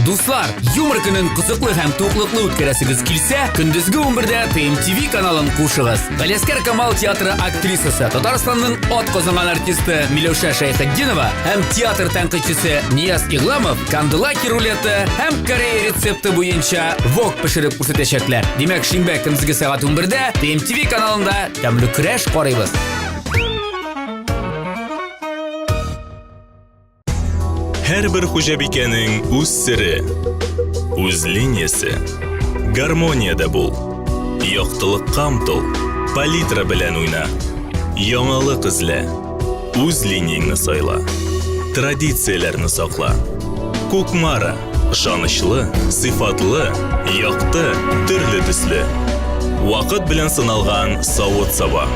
Дуслар, юмор көнен кызыклы һәм туклыклы үткәрәсегез килсә, көндезге 11-дә ТМТВ каналын кушыгыз. Галиәскәр Камал театры актрисасы, Татарстанның ат казанган артисты Миләүшә Шәйхетдинова һәм театр тәнкыйтьчесе Нияз Игламов Канделаки рулеты һәм Корея рецепты буенча вок пешереп күрсәтәчәкләр. Димәк, шимбә көндезге сәгать 11-дә ТМТВ каналында тәмле көрәш карыйбыз. Һәрбер хуҗабикәнең үз сере, үз линиясе. Гармониядә бул. Яктылыкка омтыл. Палитра белән уйна. Яңалык эзлә. Үз линияңне сайла. Традицияләрне сакла. Кукмара. Ышанычлы, сыйфатлы, якты, төрле төсле. Вакыт белән сыналган савыт-саба.